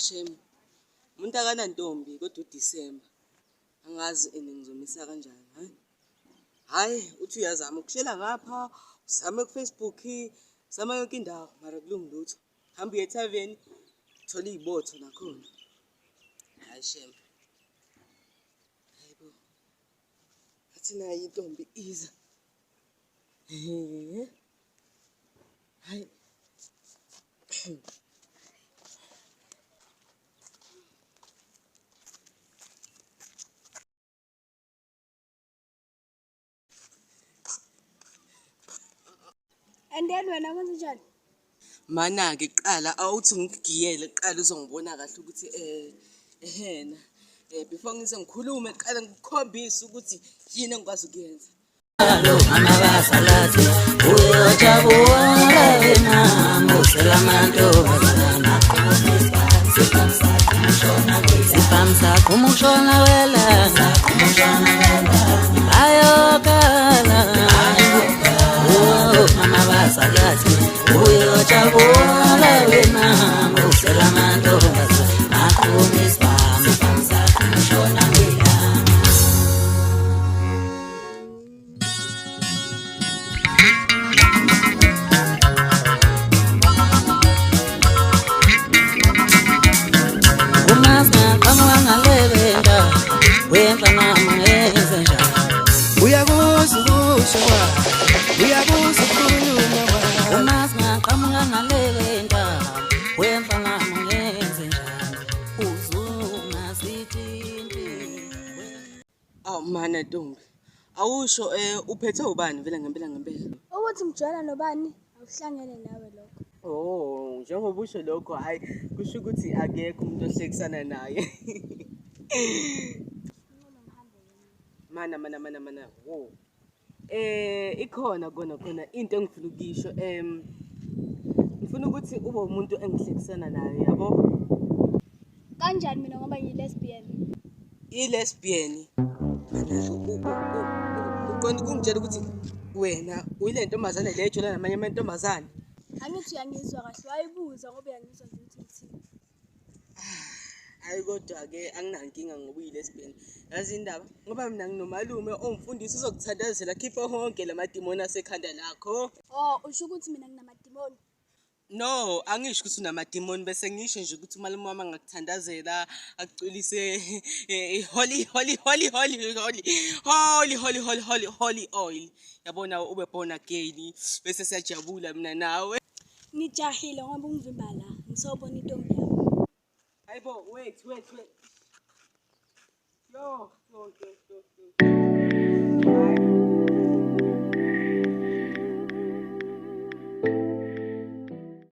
Shame. Umuntu akanantombi kodwa uDisemba. Angazi ene ngizomisa kanjani, hayi. Hhayi, uthi uyazama ukushela ngapha, uzame ku-Facebook, zama yonke indawo mara akulungi lutho. Hamba uye ethaveni, thola iy'botho nakhona. Hhayi shame. Hayi bo. Athi nayi intombi iza. Hhe. Hayi. And then wena wenza njani? Mana-ke kuqala awuthi ngikugiyele kuqala uzongibona kahle ukuthi um ehena um before ngize ngikhulume kuqala ngikukhombise ukuthi yini engikwazi ukuyenza. Uyojabula wena usela amantombazana aqhuma isibhamu Uyakuzwa ukusho kwami, uyakuzwa ukukhuluma kwami. Uma singaqhamuka ngalele ntaba, wemfana ngenze njani? Uzungasithinti. Awu mana ntombi. Awusho uphethe ubani vele ngempela ngempela? Ukuthi ngijwayela nobani akuhlangene nawe lokho. Oh, njengoba usho lokho hayi kusho ukuthi akekho umuntu ohlekisana naye. Mana mana mana mana. Wo. Ikhona kona khona into engifuna ukuyisho ngifuna ukuthi ube umuntu engihlekisana naye yabo. Kanjani mina ngoba ngiyi-lesbian? I-lesbian uqonda ukungitshela ukuthi wena uyile ntombazane le ejola namanye amantombazane? Angithi uyangizwa kahle, wayibuza ngoba uyangizwa nje ukuthi ngithini. Hhayi kodwa-ke anginankinga ngoba uyi-lesbian. Yazi indaba ngoba mina nginomalume owumfundisi uzokuthandazela akhiphe wonke la madimoni asekhanda lakho. Oh, usho ukuthi mina nginamadimoni? No, angisho ukuthi unamadimoni bese ngisho nje ukuthi umalume wami angakuthandazela akuculise holy holy holy holy holy holy holy holy holy holy oil. Yabona ube born again bese siyajabula mina nawe. Ngijahile ngoba ungivimba la, ngisobona intombi yami. Hayibo, wait, wait, wait. Yo, yo, yo, yo, yo.